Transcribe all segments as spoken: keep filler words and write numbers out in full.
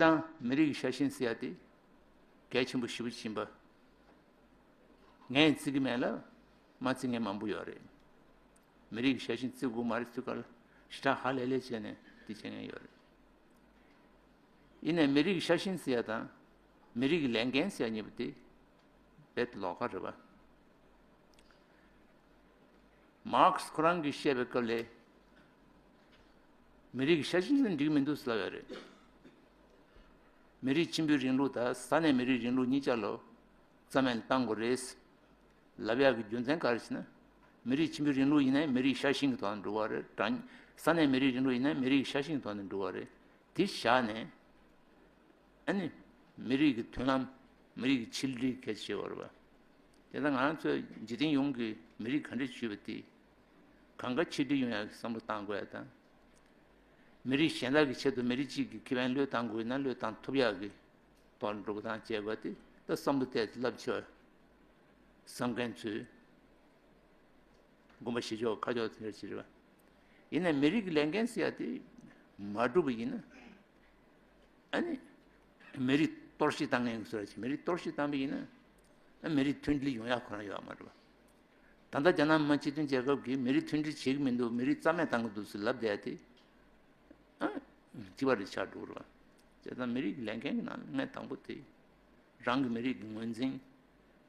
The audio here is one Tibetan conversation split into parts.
ད་མི་རིགས་ཀྱི་ཤ་ཞེན་ཟེར་ཡ་དེ་གལ་ཆེན་པོ་ཞེ་པོ་ཅིག་ཡིན་པ། ངས་བརྩི་གི་མེད་ལ། མ་བརྩི་མཁན་མང་པོ་ཡོད་རེད། མི་རིགས་ཀྱི་ཤ་ཞེན་བརྩི་དགོས་མ་རེད་ཟེར་ག་ལ་ཞེ་དྲག་ཧ་ལས་ལས་བྱས་ནས་དེ་བྱེད་མཁན་ཡོད་རེད། ཡིན་ནའི་མི་རིགས་ཀྱི་ཤ་ཞེན་ཟེར་ཡ་དང་མི་རིགས་ཀྱི་ལས་འགན་ཟེར་ཡ་གཉིས་པོ་དེ་རྦད་དེ་ལོགས་ཀ་རེད་པ། མར་ཁེ་སི་ཁོ་རང་གིས་བཤད་པའི་སྐབས་ལ། མི་རིགས་ཀྱི་ཤ་ཞེན་ཟེར་འགྲིག་མི་འདུག་ཟེར་ལབ་ཡོད་རེད། མི་རིགས་ཆེན་པོའི་རིང་ལུགས་དང་ས་གནས་མི་རིགས་རིང་ལུགས་གཉིས་ཆ་ལ་རྩ་མེད་ལ་བཏང་དགོས་རེད་ལབ་ཡག་གི་རྒྱུ་མཚན་ག་རེ་ཟེར་ན། མི་རིགས་ཆེན་པོའི་རིང་ལུགས་ཡིན་ནའི་མི་རིགས་ཤ་ཞེན་གྱི་ཐོག་ནས་འགྲོ་གི་རེད། ས་གནས་མི་རིགས་རིང་ལུགས་ཡིན་ནའི་མི་རིགས་ཤ་ཞེན་གྱི་ཐོག་ནས་འགྲོ་གི་རེད། དེ་བཞག་ནས། ཨ་ནི། མི་རིགས་ཀྱི་མདུན་ལམ། མི་རིགས་ཀྱི་ཆིག་སྒྲིལ་གལ་ཆེ་བ་རེད་པ། དེ་ལྟར་ང་རང་ཚོའི་འཇིག་རྟེན་ཡོངས་ཀྱི་མི་རིགས་ག་འདྲས་ཡོད་པ་དེ། གང་ག་ཆིག་སྒྲིལ་ཡོང་ཡག་གི་བསམ་བློ་བཏང་དགོས་ཡ་དང་། མི་རིགས་གཞན་དག་གི་ཆེད་དུ་མི་རིགས་གཅིག་གི་ཁེ་ཕན་བློས་བཏང་དགོས་ན་བློས་བཏང་ཐུབ་ཡག་གི་ཐོག་ལ་འགྲོ་དགོས་དང་བྱེད་དགོས་ཏེ་ད་བསམ་བློ་གཏད་དེ་རླབས་ཆེ་བ་བསམ་མཁན་ཚོས། དགོངས་པ་བཞེས་ཕྱོགས་ཁ་ཕྱོགས་དེ་འདྲ་ཅིག་རེད་པ། ཡིན་ནའི་མི་རིགས་ཀྱི་ལས་འགན་ཟེར་ཡ་དེ་མ་འགྲུབ་པ་ཡིན་ན། ཨ་ནི། མི་རིགས་གཏོར་བཤིག་བཏང་མཁན་གྱི་བཟོ་འདྲ་ཅིག་མི་རིགས་གཏོར་བཤིག་བཏང་པ་ཡིན་ན། ཨ་མི་རིགས་མཐུན་སྒྲིལ་ཡོང་ཡག་ཁོ་རང་ཡོད་མ་རེད་པ། ད་ལྟ་རྒྱ་ནག་མི་དམངས་སྤྱི་མཐུན་རྒྱལ་ཁབ་ཀྱིས་མི་རིགས་མཐུན་སྒྲིལ་བྱེད་ཀྱི་མི་འདུག་མི་རིགས་རྩ་མེད་བཏང་གི་འདུག་ཟེར་ལབ་བསྡད་ཡ་དེ། ཨ། གཅིག་པ་རེད་ཆགས་འགྲོ་གི་རེད་པ། བྱས་ཙང་མི་རིགས་ཀྱི་ལས་འགན་གྱི་ནང་ནས་ལྔ་དང་པོ་དེ། རང་གི་མི་རིགས་ཀྱི་ངོས་འཛིན།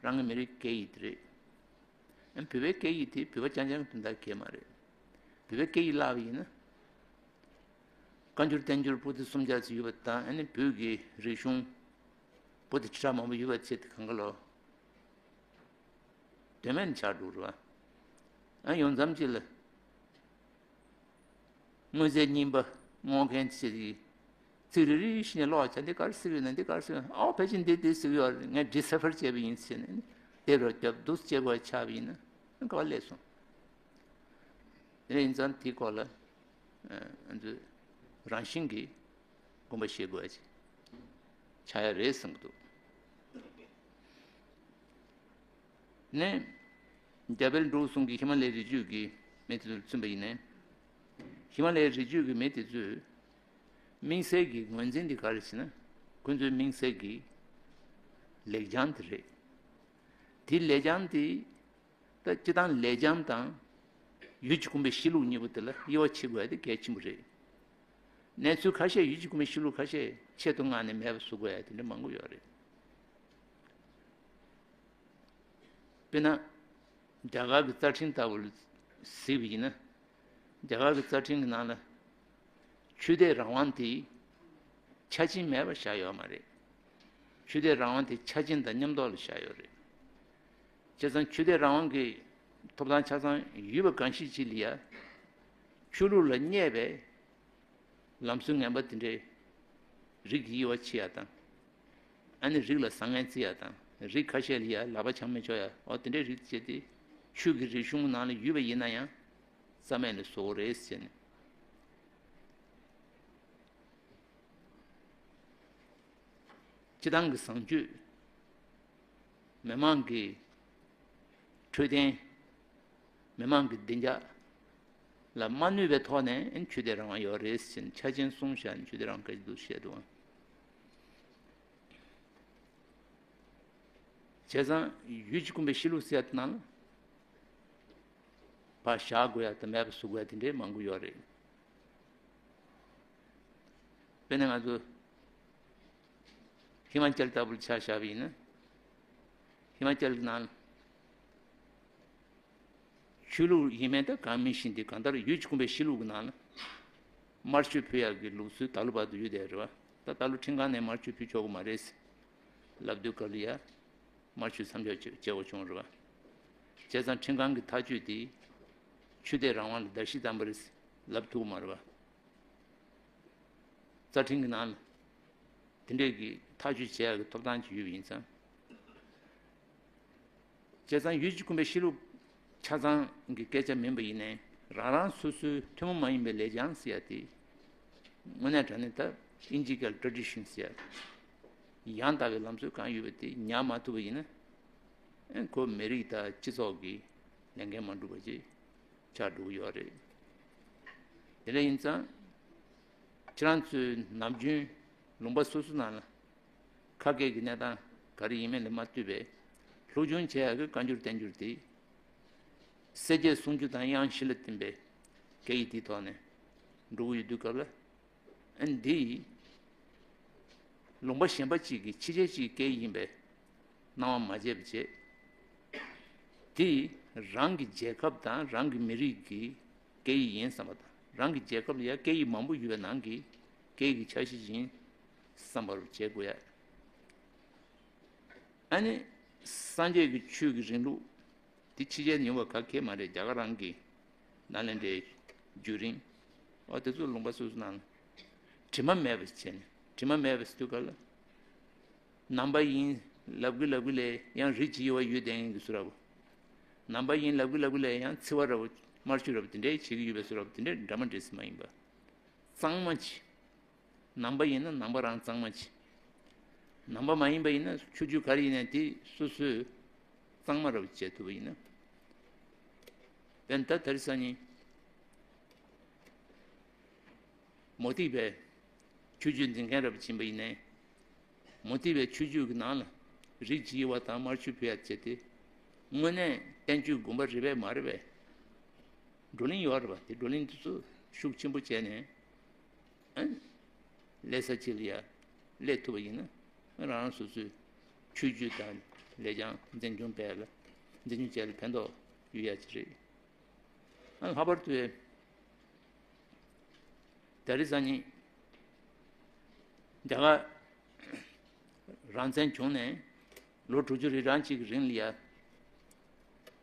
རང་གི་མི་རིགས་སྐད་ཡིག་དེ་རེད། ཨ་བོད་པའི་སྐད་ཡིག་དེ་བོད་པ་རྐྱང་རྐྱང་གི་དོན་དག་གང་ཡང་མ་རེད། བོད་པའི་སྐད་ཡིག་བརླག་པ་ཡིན་ན། བཀའ་འགྱུར་བསྟན་འགྱུར་པོ་ཏི་སུམ་བརྒྱ་ཙམ་ཡོད་པ་དང་ཨ་ནི་བོད་ཀྱི་རིག་གཞུང་པོ་ཏི་ཁྲི་ཕྲག་མང་པོ་ཡོད་པ་བྱས་ཏེ་གང་ག་ལོ། དོན་མེད་ཆགས་འགྲོ་གི་རེད་པ། ཨ་ཡོང་མཚམས་ཅིག་ལ། དངོས་རྫས་རྙིང་པ་སྔོག་མཁན་ཚོས་ཚིག་རེ་རེ་བཞིན་ནས་ཀློག་བྱས། འདི་ག་རེ་ཟེར་གྱི་ཡོད་ན། འདི་ག་རེ་ཟེར་གྱི་ཡོད་ན། ཨོ་ཕལ་ཆེར་འདི་འདི་ཟེར་གྱི་ཡོད་རེད། ངས་ཌི་སི་ཕར་བྱས་པ་ཡིན་ཟེར་ནས་དེབ་རུ་རྒྱབ་འདུག་བྱས་པ་ཆགས་པ་ཡིན་ན་ག་པར་སླེབས་སོང་། དེ་ཡིན་ཙང་དེའི་སྐོར་ལ་ཨ་ང་ཚོས་རང་བཞིན་གྱིས་དགོངས་པ་བཞེས་དགོས་ཡ་ཅིག་ཆགས་ཡ་རེད་བསམ་གྱི་འདུག་ནས། འཇམ་དཔལ་འབྲུག་གསུམ་གྱི་ཧི་མ་ལའི་རི་རྒྱུད་ཀྱི་མི་དེ་ཚོར་མཚོན་པ་ཡིན་ནའི། ཧི་མ་ལའི་རི་རྒྱུད་ཀྱི་མི་དེ་ཚོས་དམིགས་བསལ་གྱི་ངོས་འཛིན་དེ་ག་རེ་ཟེར་ན། ཁོ་ཚོའི་དམིགས་བསལ་གྱི་ལེགས་བྱང་དེ་རེད། དེ་ལེགས་བྱང་དེ། ད་སྤྱིར་བཏང་ལེགས་བྱང་དང་། ཡུལ་གྱི་གོམས་པའི་གཤིས་ལུགས་གཉིས་པོ་དེ་ལ་དབྱེ་བ་ཕྱེ་དགོས་ཡ་དེ་གལ་ཆེན་པོ་རེད། གནས་ཚུལ་ཁ་ཤས། ཡུལ་གྱི་གོམས་པའི་གཤིས་ལུགས་ཁ་ཤས་ཆེད་དུ་མངགས་ནས་མེད་པ་བཟོ་དགོས་ཡ་དེ་འདྲ་མང་པོ་ཡོད་རེད། དཔེར་ན། རྒྱ་གར་གྱི་རྩ་ཁྲིམས་ལྟ་བུ་ལ་གཟིགས་པ་ཡིན་ན། རྒྱ་གར་གྱི་རྩ་ཁྲིམས་ཀྱི་ནང་ལ་ཆོས་དད་རང་དབང་དེ་ཆ་རྐྱེན་མེད་པར་བཞག་ཡོད་མ་རེད། ཆོས་དད་རང་དབང་དེ་ཆ་རྐྱེན་དང་མཉམ་དུ་ལ་བཞག་ཡོད་རེད། བྱས་ཙང་ཆོས་དད་རང་དབང་གི་ཐོབ་ཐང་ཆ་ཚང་ཡོད་པ་གང་ཞིག་ཅིག་ལ་ཡ། ཆོས་ལུགས་ལ་བརྙས་པའི་ལམ་སྲོལ་ངན་པ་དེ་འདྲའི་རིགས་ཀྱི་དབྱེ་བ་ཕྱེ་ཡ་དང་། ཨ་ནི་རིགས་ལ་བཟང་ངན་བརྩི་ཡ་དང་། རིགས་ཁ་ཤས་ལ་ཡ་ལག་པ་འཆང་མི་ཆོག་ཡ། འོ་དེ་འདྲའི་རིགས་བྱས་ཏེ། ཆོས་ཀྱི་རིག་གཞུང་ནང་ལ་ཡོད་པ་ཡིན་ན་ཡང་རྩ་མེད་ལ་བཟོ་དགོས་རེད་ཟེར་ནས། སྤྱི་བཏང་གི་བཟང་སྤྱོད། མི་མང་གི་འཕྲོད་བསྟེན། མི་མང་གི་བདེ་འཇགས་ལ་མ་གནོད་པའི་ཐོག་ནས་ཆོས་དད་རང་དབང་ཡོད་རེད་ཟེར་ནས་ཆ་རྐྱེན་གསུམ་བཞག་ནས་ཆོས་དད་རང་དབང་སྐད་ཆ་འདུག་བཤད་འདུག་བྱས་ཙང་ཡུལ་གྱི་གོམས་པའི་གཤིས་ལུགས་ཟེར་ཡ་དེ་ནང་ལ་ཕར་བཞག་དགོས་ཡ་དང་མེད་པ་བཟོ་དགོས་ཡ་དེ་འདྲའི་མང་པོ་ཡོད་རེད། དཔེར་ན་ང་ཚོ་ཧི་མ་ཅལ་ལྟ་བུར་ཆ་བཞག་པ་ཡིན་ན། ཧི་མ་ཅལ་གྱི་ནང་ལ་ཆོས་ལུགས་ཡིན་མིན་དེ་གང་མིན་ཤེས་ཏེ། གང་ལྟར་ཡུལ་གྱི་གོམས་པའི་གཤིས་ལུགས་ཀྱི་ནང་ལ་དམར་མཆོད་ཕུལ་ཡག་གི་ལུགས་སྲོལ་ད་ལོ་བར་དུ་ཡོད་བསྡད་རེད་པ། ད་ད་ལོ་ཁྲིམས་ཁང་ནས་དམར་མཆོད་ཕུལ་ཆོག་གི་མ་རེད་ལབ་དུས་སྐབས་ལ་ཡ། དམར་མཆོད་མཚམས་འཇོག་བྱེད་དགོས་བྱུང་རེད་པ། བྱས་ཙང་ཁྲིམས་ཁང་གི་ཐག་གཅོད་དེ་ཆོས་དད་རང་དབང་ལ་བརྡལ་བཤིག་བཏང་པ་རེད་ལབ་ཐུབ་ཀྱི་མ་རེད་པ། རྩ་ཁྲིམས་ཀྱི་ནང་ལ་དེ་འདྲས་ཀྱི་ཐག་གཅོད་བྱེད་ཡག་གི་ཐོབ་ཐང་ཅིག་ཡོད་པ་ཡིན་ཙང་། བྱས་ཙང་ཡུལ་གྱི་གོམས་པའི་གཤིས་ལུགས་ཆ་ཚང་གི་སྐད་ཆ་མིན་པ་ཡིན་ནའི། རང་རང་སོ་སོའི་ཐུན་མོང་མ་ཡིན་པའི་ལེགས་བྱང་ཟེར་ཡ་དེ། དངོས་གནས་དྲང་གནས་ད་ཨིན་ཇི་སྐད་ལ་ཊ་རེ་ཌི་ཤན་ཟེར་ཡ། ཡང་དག་པའི་ལམ་སྲོལ་གང་ཡོད་པ་དེ་ཉར་མ་ཐུབ་པ་ཡིན་ན། ཁོ་མི་རིགས་དང་སྤྱི་ཚོགས་ཀྱི་ལས་འགན་མ་འགྲུབ་པ་ཅིག་ཆགས་འགྲོ་གི་ཡོད་རེད། དེ་འདྲ་ཡིན་ཙང་། ཁྱེད་རང་ཚོའི་ནམ་རྒྱུན་ ལུང་པ་སོ་སོ་ནང་ལ་ཁ་སྐད་ཀྱི་གནས་སྟངས་ག་རེ་ཡིན་མིན་ལ་མ་ལྟོས་པའི་སློབ་སྦྱོང་བྱེད་ཡག་གི་བཀའ་འགྱུར་བསྟན་འགྱུར་དེ། སྲས་བཅས་གསུང་ཆོས་དང་དབྱངས་བཞི་ལ་བསྟིམ་པའི་སྐད་ཡིག་དེའི་ཐོག་ནས་འགྲོ་གི་ཡོད་དུས་སྐབས་ལ། ཨ་ནི་འདི་ལུང་པ་གཞན་པ་གཅིག་གི་ཕྱི་རྒྱལ་གཅིག་གི་སྐད་ཡིག་ཡིན་པའི་སྣང་བ་མ་བྱས་པ་བྱས། དེ་རང་གི་རྒྱལ་ཁབ་དང་རང་གི་མི་རིགས་ཀྱི་སྐད་ཡིག་ཡིན་བསམ་པ་དང་། རང་གི་རྒྱལ་ཁབ་ལ་ཡང་སྐད་ཡིག་མང་པོ་ཡོད་པའི་ནང་གི་སྐད་ཡིག་གི་ཆ་ཤས་ཤིག་ཡིན་བསམ་པར་བྱེད་དགོས་ཡ། ཨ་ནི་སངས་རྒྱས་ཀྱི་ཆོས་ཀྱི་རིང་ལུགས་དེ་ཕྱི་རྒྱལ་ཡོང་བ་ག་གེ་མ་རེད། རྒྱ་གར་རང་གི་ནང་ལ་འདྲའི་བརྒྱུད་རིམ། ཨོ་དེ་ཚོ་ལུང་པ་སོ་སོ་ནང་ལ་དྲི་མ་མེད་པ་བྱས་ནས། དྲི་མ་མེད་པ་ཟེར་དུས་ག་ལ། ནང་པ་ཡིན་ལབ་གི་ལབ་གི་ལས་ཡང་རིགས་གཅིག་ཡོད་པ་ཡོད་དེ་ཡིན་གི་བཟོ་འདྲ་བོ། ནང་པ་ཡིན་ལབ་གི་ལབ་གི་ལས་ཡང་ཚིག་པ་འདྲ་བོ་དམར་མཆོད་འདྲ་བོ་དེ་འདྲའི་བྱེད་ཀྱི་ཡོད་པའི་བཟོ་འདྲ་བོ་དེ་འདྲའི་འདྲ་མ་འདྲ་ཟེར་མ་ཡིན་པ། གཙང་མ་བྱས། ནང་པ་ཡིན་ན་ནང་པ་རང་གཙང་མ་བྱས། ནང་པ་མ་ཡིན་པ་ཡིན་ན་ཆོས་བརྒྱུད་ག་རེ་ཡིན་ན་དེ་སོ་སོས་གཙང་མ་རབ་བྱེད་ཐུབ་པ་ཡིན་ན། དཔེར་ན་ད་དེ་རིང་སང་ཉིན་མུ་སྟེགས་པའི་ཆོས་བརྒྱུད་འཛིན་མཁན་རབ་ཕྱིན་པ་ཡིན་ནའི། མུ་སྟེགས་པའི་ཆོས་བརྒྱུད་ཀྱི་ནང་ལ་རིགས་གཅིག་ཡོད་པ་དང་དམར་མཆོད་ཕུལ་ཡ་བྱེད་དེ། དངོས་གནས་བསྟན་བཅོས་དགོངས་པ་རེད་པས་མ་རེད་པས། བགྲོ་གླེང་ཡོད་རེད་པ། དེ་བགྲོ་གླེང་དེ་ཚོ་ཤུགས་ཆེན་པོ་བྱས་ནས། ཨ། ལས་ས་གཅིག་ལ་ཡ་སླེབས་ཐུབ་པ་ཡིན་ན། རང་རང་སོ་སོའི་ཆོས་བརྒྱུད་དང་ལས་བྱང་འཛིན་སྐྱོང་སྤེལ་ལ། འཛིན་སྐྱོང་བྱས་ལ་ཕན་ཐོགས་ཡོད་ཡ་ཅིག་རེད། ཨ། ལྷག་པར་དུ་དེ་རིང་སང་ཉིན་རྒྱ་གར་རང་བཙན་བྱུང་ནས་ལོ་དྲུག་ཅུ་རེ་གྲངས་ཅིག་གི་རིང་ལ་ཡ།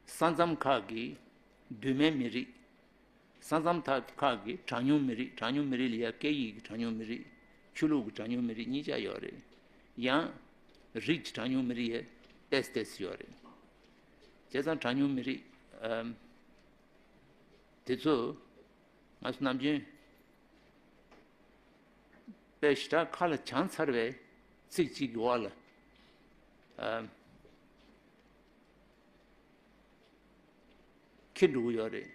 ས་མཚམས་ཁག་གི་གདོད་མའི་མི་རིགས། ས་མཚམས་ཐག་ཁག་གི་གྲངས་ཉུང་མི་རིགས། གྲངས་ཉུང་མི་རིགས་ལ་ཡ་སྐད་ཡིག་གི་གྲངས་ཉུང་མི་རིགས། ཆོས་ལུགས་ཀྱི་གྲངས་ཉུང་མི་རིགས་གཉིས་ཆ་ཡོད་རེད། ཡང་རིགས་ཀྱི་གྲངས་ཉུང་མི་རིགས་ཡ་ཏོག་ཙམ་ཏོག་ཙམ་ཡོད་རེད། བྱས་ཙང་གྲངས་ཉུང་མི་རིགས། ཨམ། དེ་ཚོ་ང་ཚོ་ནམ་རྒྱུན་དཔེ་ཞེ་དྲག་ཁ་ལ་བྱང་ཚར་བའི་ཚིག་གཅིག་གི་འོག་ལ། ཨམ། འཁྱེར་འགྲོ་གི་ཡོད་རེད།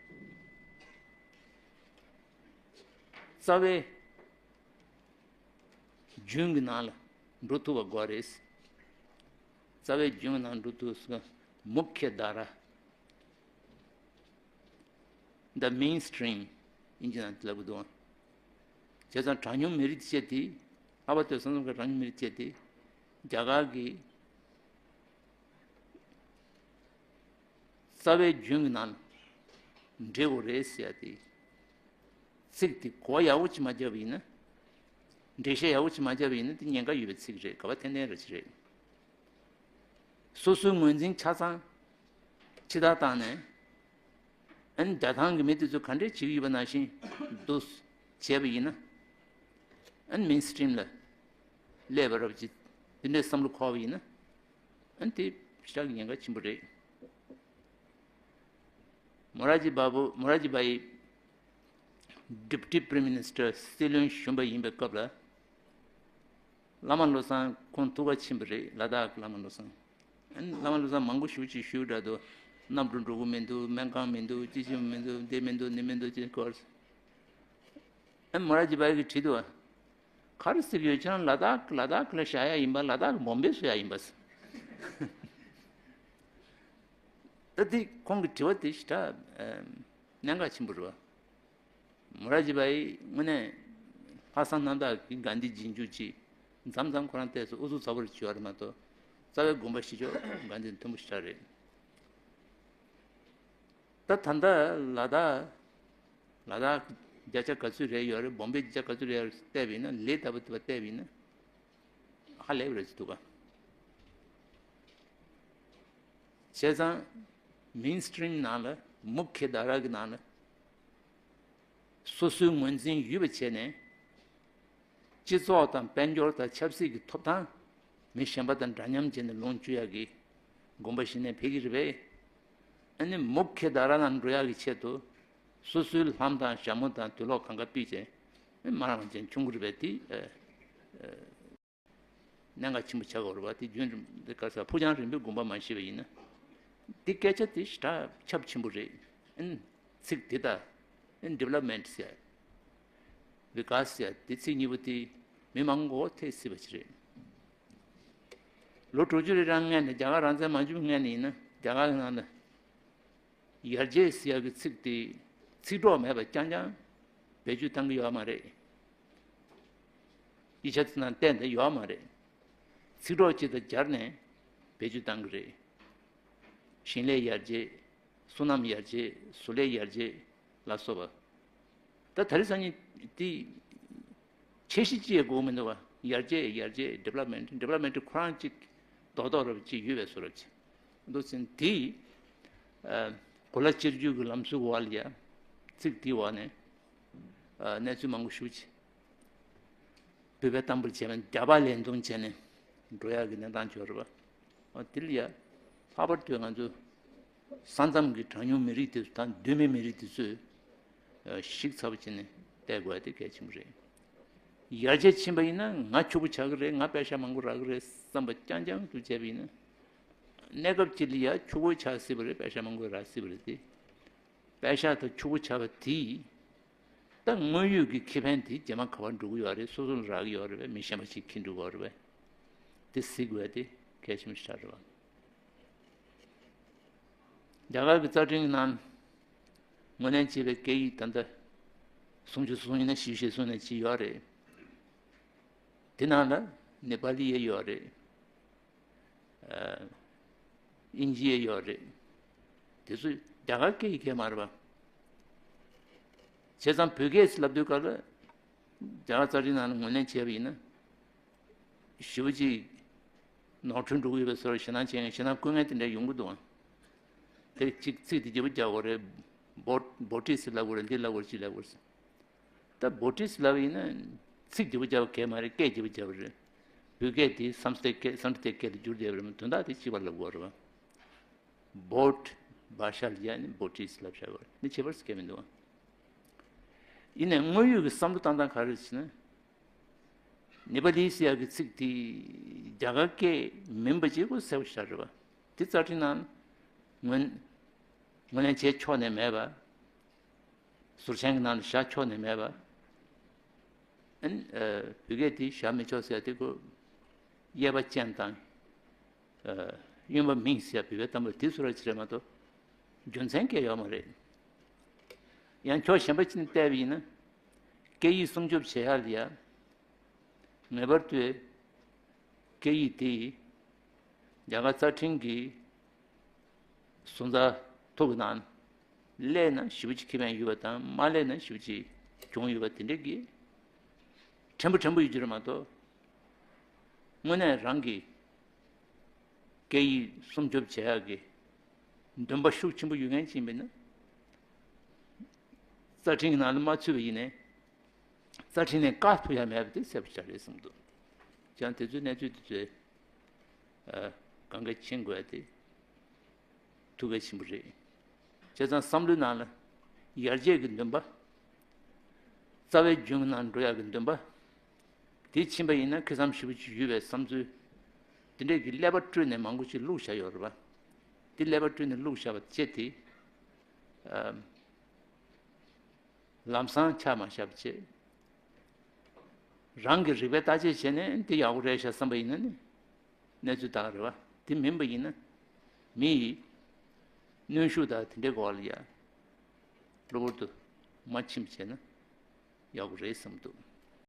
རྩ་བའི་རྒྱུན་གྱི་ནང་ལ་འགྲོ་ཐུབ་པ་དགོས་རེད། རྩ་བའི་རྒྱུན་གྱི་ནང་འགྲོ་ཐུབ་ས། མུ་ཁྱ་དྷ་ར། The mainstream ཨིན་ཇི་ནང་ལབ་གི་འདུག། བྱས་ཙང་གྲངས་ཉུང་མི་རིགས་བཅས་དེ། ལྷག་པར་དུ་ས་མཚམས་ཁག་གྲངས་ཉུང་མི་རིགས་བཅས་དེ་རྒྱ་གར་གྱི་རྩ་བའི་རྒྱུན་གྱི་ནང་ལ་འདྲེས་དགོས་རེད་ཟེར་ཡ་དེ། ཚིག་དེ་གོ་བ་ཡག་པོ་ཅིག་མ་བརྒྱབ་པ་ཡིན་ན། འགྲེལ་བཤད་ཡག་པོ་ཅིག་མ་བརྒྱབ་པ་ཡིན་ན་དེ་ཉེན་ཁ་ཡོད་པའི་ཚིག་རེད། ག་པར་འཐེན་འཐེན་ར་ཅིག་རེད། སོ་སོའི་ངོས་འཛིན་ཆ་ཚང་ཕྱི་ལྟར་བཏང་ནས། ཨ་ནི་རྒྱ་ཐང་གི་མི་དེ་ཚོས་ག་འདྲས་བྱེད་ཀྱི་ཡོད་པ་ནང་བཞིན་དུ་བྱས་པ་ཡིན་ན། ཨ་ནི་མེན་སི་ཊི་རིམ་ལ་སླེབས་པ་རབ་ཅིག་དེ་འདྲའི་བསམ་བློ་འཁོར་བ་ཡིན་ན། ཨ་ནི་དེ་ཞེ་དྲག་གི་ཉེན་ཁ་ཆེན་པོ་རེད། མོ་ར་ཇི་བ་བུ། མོ་ར་ཇི་བ་ཡི་ཌི་པུ་ཊི་པི་རེམ་མི་ནི་སི་ཊར་སྲིད་བློན་གཞོན་པ་ཡིན་པའི་སྐབས་ལ། བླ་མ་བློ་བཟང་ཁོང་ཐུགས་ཁ་ཆེན་པོ་རེད། ལ་དྭགས་ཀྱི་བླ་མ་བློ་བཟང་། ཨ་ནི་བླ་མ་བློ་བཟང་མང་པོ་ཞེ་པོ་ཅིག་ཞུས་འདྲ་འདུག། གནམ་གྲུ་འགྲོ་གི་མི་འདུག། སྨན་ཁང་མི་འདུག། ཅི་བྱེད་མི་འདུག། འདི་མི་འདུག། ནི་མི་འདུག་ཅེས་སྐོར། ཨ་ནི་མོ་ར་ཇི་བ་ཡི་གིས་དྲིས་འདུག། ག་རེ་ཟེར་གྱི་ཡོད། ཁྱེད་རང་ལ་དྭགས། ལ་དྭགས་ལ་བཞག་ཡ་ཡིན་པ། ལ་དྭགས་གི་བོམ་བེ་བཟོ་ཡ་ཡིན་པ་ཟེར། ད་འདི་ཁོང་གི་དྲི་བ་དེ་ཞེ་དྲག་གནད་འགག་ཆེན་པོ་རེད་བ། མོ་ར་ཇི་བ་ཡི་དངོས་གནས་ལྷག་བསམ་རྣམ་དག་གིས་གྷན་དྷི་རྗེས་འཇུག་ཅིག་མཚམས་མཚམས་ཁོ་རང་ལྟས་སུ་ཨུ་ཚུགས་ཚ་པོ་རེ་བྱེད་པ་རེད་མ་གཏོགས། རྩ་བའི་དགོངས་པ་བཞེས་ཕྱོགས་གྷན་དྷི་མཐུན་པོ་ཞེ་དྲག་རེད། ད་ད་ལྟ་ལ་དྭགས། ལ་དྭགས་བརྒྱ་ཆ་ག་ཚོད་རེད་ཡོད་རེད། བོམ་བེ་བརྒྱ་ཆ་ག་ཚོད་རེད་ཡོད་རེད་བལྟས་པ་ཡིན་ན། ལས་ལྟ་བུ་དེ་བ་བལྟས་པ་ཡིན་ན། ཧ་ལས་པ་རེད་ཟེར་འདུག་ག། བྱས་ཙང་མེན་སི་ཊི་རིམ་ནང་ལ། མུ་ཁྱ་དྷ་ར་གི་ནང་ལ་སོ་སོའི་ངོས་འཛིན་ཡོད་པ་བྱས་ནས། སྤྱི་ཚོགས་དང་དཔལ་འབྱོར་དང་ཆབ་སྲིད་ཀྱི་ཐོབ་ཐང་མི་གཞན་པ་དང་འདྲ་མཉམ་བྱས་ནས་ལོངས་སྤྱོད་ཡག་གི་དགོངས་པ་བཞེས་ནས་ཕེབས་ཀྱི་རེད་པས། ཨ་ནི་མུ་ཁྱ་དྷ་ར་ནང་འགྲོ་ཡག་གི་ཆེད་དུ་སོ་སོའི་ལྷམ་དང་ཞྭ་མོ་དང་དུག་ལོག་གང་ག་ཕུད་བྱས་མ་རང་ཅན་བྱུང་གི་རེད་པས། དེ་ཨ་ཨ་གནད་འགག་ཆེན་པོ་ཆགས་ཀྱི་ཡོད་རེད་པ། དེ་རྒྱུན་རིང་དེ་ག་ས་ཕུགས་རྒྱང་རིང་པོའི་དགོངས་པ་མ་བཞེས་པ་ཡིན་ན། འདི་སྐད་ཆ་དེ་ཞེ་དྲག་ཁྱབ་ཆེན་པོ་རེད། ཨིན། ཚིག་དེ་ད་ཨིན། ཌི་ཝེ་ལོབ་མེན་ཊི་ཟེར། བི་ཀཱས་ཟེར། དེ་ཚིག་གཉིས་པོ་དེ་ མི་མང་པོ་ཐེ་སྲིད་པ་ཅིག་རེད། ལོ་དྲུག་ཅུ་རེ་གྲངས་སྔོན་ནས། རྒྱ་གར་རང་བཙན་མ་བྱུང་སྔོན་ནས་ཡིན་ན། རྒྱ་གར་གྱི་ནང་ལ་ཡར་རྒྱས་ཟེར་ཡག་གི་ཚིག་དེ། ཚིག་གྲོགས་མེད་པ་རྐྱང་རྐྱང་བེད་སྤྱོད་བཏང་གི་ཡོད་མ་རེད། དབྱེ་ཆ་དེ་ནང་བསྟན་ཏེ་ཡོད་མ་རེད། ཚིག་གྲོགས་གཅིག་དང་སྦྱར་ནས་བེད་སྤྱོད་བཏང་གི་རེད། ཞིང་ལས་ཡར་རྒྱས། སོ་ནམ་ཡར་རྒྱས། བཟོ་ལས་ཡར་རྒྱས་ལ་སོགས་པ། ད་དེ་རིང་སང་ཉིན་དེ་ཁྱད་གཞི་ཅི་ཡང་དགོས་མི་འདུག་བ། ཡར་རྒྱས། ཡར་རྒྱས། ཌི་ཝེ་ལོབ་མེན་ཊི། ཌི་ཝེ་ལོབ་མེན་ཊི་ཁོ་རང་གཅིག་རྡོག་རྡོག་ར་བ་ཅིག་ཡོད་པའི་བཟོ་འདྲ་ཅིག་འདུག་ཟིན། དེ་ཨ་གོ་ལ་གཅིག་གྱུར་གྱི་ལམ་སྲོལ་འོག་ལ་ཡ་ཚིག་དེའི་འོག་ནས་ཨ་གནས་ཚུལ་མང་པོ་ཞེ་པོ་ཅིག་བོད་པའི་གཏམ་དཔེར་བྱས་ན་རྒྱ་པ་ལས་མཐོང་བྱས་ནས་འགྲོ་ཡག་གི་གནས་སྟངས་ཅིག་ཡོད་རེད་པ། འོ་དེ་ལ་ཡ་ལྷག་པར་དུ་ང་ཚོ་ས་མཚམས་ཀྱི་གྲངས་ཉུང་མི་རིགས་དེ་ཚོ་དང་གདོད་མའི་མི་རིགས་དེ་ཚོས་ཨ་ཤིག་ཚ་པོ་བྱས་ནས་བལྟ་དགོས་ཡ་དེ་གལ་ཆེན་པོ་རེད། ཡར་རྒྱས་ཕྱིན་པ་ཡིན་ན་ང་ཕྱུག་པོ་ཆགས་ཀྱི་རེད། ང་པེ་ཤ་མང་པོ་རག་གི་རེད་བསམ་པ་རྐྱང་རྐྱང་དུ་བྱས་པ་ཡིན་ན། གནས་སྐབས་གཅིག་ལ་ཡ་ཕྱུག་པོ་ཆགས་སྲིད་པ་རེད། པེ་ཤ་མང་པོ་རག་སྲིད་པ་རེད་དེ། པེ་ཤ་དང་ཕྱུག་པོ་ཆགས་པ་དེས། ད་དངོས་ཡོད་ཀྱི་ཁེ་ཕན་དེ་རྗེས་མ་ག་པར་འགྲོ་གི་ཡོད་རེད། སོ་སོ་ལ་རག་གི་ཡོད་རེད་པས། མི་གཞན་པ་ཞིག་འཁྱེར་འགྲོ་གི་ཡོད་རེད་པས། དེ་གཟིགས་དགོས་དེ་གལ་ཆེན་པོ་ཞིག་རེད་པ། རྒྱ་གར་གྱི་རྩ་ཁྲིམས་ནང་ངོས་ལེན་བྱས་པའི་སྐད་ཡིག་ད་ལྟ་སུམ་ཅུ་སོ་གསུམ་ཡིན་ན་བཞི་བཅུ་ཞེ་གསུམ་ནས་གཅིག་ཡོད་རེད། དེ་ནང་ལ་ནེ་པ་ལི་ཡང་ཡོད་རེད། ཨ་དབྱིན་ཇི་ཡང་ཡོད་རེད། དེ་ཚོ་རྒྱ་གར་སྐད་ཡིག་གང་ཡང་མ་རེད་པ། བྱས་ཙང་བོད་སྐད་ཟེར་ལབ་དུས་སྐབས་ལ་རྒྱ་གར་རྩ་ཁྲིམས་ནང་ལ་ངོས་ལེན་བྱས་པ་ཡིན་ན། ཞེ་པོ་ཅིག་ནོར་འཁྲུལ་འགྲོ་གི་ཡོད་པའི་བཟོ་འདྲ། ཞེད་སྣང་བྱེད་མཁན། ཞེད་སྣང་སྐུལ་མཁན་དེ་འདྲ་ཡོང་གི་འདུག་ཨང་། དེ་གཅིག་ཚིག་དེ་བརྗེ་པོ་རྒྱག་དགོས་རེད། བྷོ་བྷོ་ཊི་ཟེར་ལབ་དགོས་རེད། འདི་ལབ་དགོས་རེད། གཅིག་ལབ་དགོས་རེད། ད་བྷོ་ཊི་ཟེར་ལབ་པ་ཡིན་ན་ཚིག་བརྗེ་པོ་རྒྱག་པ་གལ་མ་རེད། སྐད་བརྗེ་པོ་རྒྱག་པ་རེད། བོད་སྐད་དེ་སཾ་སྐྲྀ་ཏ་སྐད། སཾ་སྐྲྀ་ཏ་སྐད་ལ་བསྒྱུར་བསྡད་པ་རེད་མ། དོན་དག་དེ་གཅིག་པ་ལབ་དགོས་རེད་པ། བྷོཊ་བྷ་ཤ་ལ་ཡ་ནི་བྷོ་ཊི་ཟེར་ལབ་བཞག་པ་རེད། འདི་ཁྱད་པར་ཅིག་གང་ཡང་མི་འདུག་ཨང་། ཡིན་ནའི་དངོས་ཡོད་ཀྱི་བསམ་བློ་བཏང་སྟངས་ག་རེ་རེད་ཟེར་ན། ནེ་པ་ལི་ཟེར་ཡག་གི་ཚིག་དེ་རྒྱ་གར་སྐད་མིན་པ་ཅིག་ཁོ་གསལ་པོ་ཞིག་རེད་པ། དེ་རྩ་ཁྲིམས་ནང་ངོས་ངོས་ལེན་བྱས་ཆོག་ནས་མེད་པ། ཟུར་མཆན་གྱི་ནང་དུ་བཞག་ཆོག་ནས་མེད་པ། ཨ་ནི་ཨ་བོད་སྐད་དེ་བཞག་མི་ཆོག་ཟེར་ཡ་དེ་ཁོ་དབྱེ་བ་ཅན་དང་། ཨ་དབྱེ་བ་མིང་ཟེར་ཡ་བོད་པའི་གཏམ་དཔེ་དེ་ཚོ་ར་ཅིག་རེད་མ་གཏོགས། རྒྱུ་མཚན་གང་ཡང་ཡོད་མ་རེད། ཡང་ཕྱོགས་གཞན་པ་ཅིག་ནས་བལྟས་པ་ཡིན་ན། སྐད་ཡིག་སྲུང་སྐྱོབ་བྱེད་ཡག་ལ་ཡ། ངེས་པར་དུ་སྐད་ཡིག་དེ་རྒྱ་གར་རྩ་ཁྲིམས་ཀྱི་བཟོ་ལྟ་ཐོག་གི་ནང་སླེབས་ན་ཞེ་པོ་ཅིག་ཁེ་ཕན་ཡོད་པ་དང་། མ་སླེབས་ན་ཞེ་པོ་ཅིག་གྱོང་ཡོད་པ་དེ་འདྲ་གི་ཕྲན་བུ་ཕྲན་བུ་ཡོད་རྒྱུ་རེད་མ་གཏོགས། དངོས་གནས་རང་གི་སྐད་ཡིག་སྲུང་སྐྱོབ་བྱེད་ཡག་གི་འདུན་པ་ཤུགས་ཆེན་པོ་ཡོད་མཁན་ཅིག་ཡིན་པ་ཡིན་ན། རྩ་ཁྲིམས་ཀྱི་ནང་ལ་མ་ཚུད་པ་ཡིན་ནའི། རྩ་ཁྲིམས་ནས་བཀག་ཐུབ་ཡ་མེད་པ་དེ་གསལ་པོ་ཞིག་རེད་བསམ་འདུག། ཀྱང་དེ་ཚོའི་གནས་ཚུལ་དེ་ཚོའི་ཨ་གང་ག་ཕྱིན་དགོས་ཡ་དེ་ཐུགས་གལ་ཆེན་པོ་རེད། བྱས་ཙང་བསམ་བློའི་ནང་ལ་ཡར་རྒྱས་ཀྱི་འདུན་པ། རྩ་བའི་རྒྱུན་ནང་འགྲོ་ཡག་གི་འདུན་པ། དེ་ཕྱིན་པ་ཡིན་ན་ཁེ་བཟང་ཞེ་པོ་ཅིག་ཡོད་པའི་བསམ་ཚུལ། དེ་འདྲས་ཀྱི་ཀླད་པ་བཀྲུས་ནས་མང་པོ་ཅིག་བླུགས་བཞག་ཡོད་རེད་པ། དེ་ཀླད་པ་བཀྲུས་ནས་བླུགས་བཞག་པ་བཅས་དེ། ཨ། ལམ་སང་ཆ་མ་བཞག་པ་བྱས། རང་གི་རིག་པས་བརྟག་དཔྱད་བྱས་ནས་འདི་ཡག་པོ་རེད་ཤག་བསམ་པ་ཡིན་ན་ནི་གནས་ཚུལ་དག་རེད་བ། དེ་མིན་པ་ཡིན་ན་མི་ཡི་གནོན་ཤུགས་དང་དེ་འདྲའི་སྐོར་ལ་ཡ་གློ་བུར་དུ་མ་ཕྱིན་པ་བྱས་ན་ཡག་པོ་རེད་བསམ་འདུག།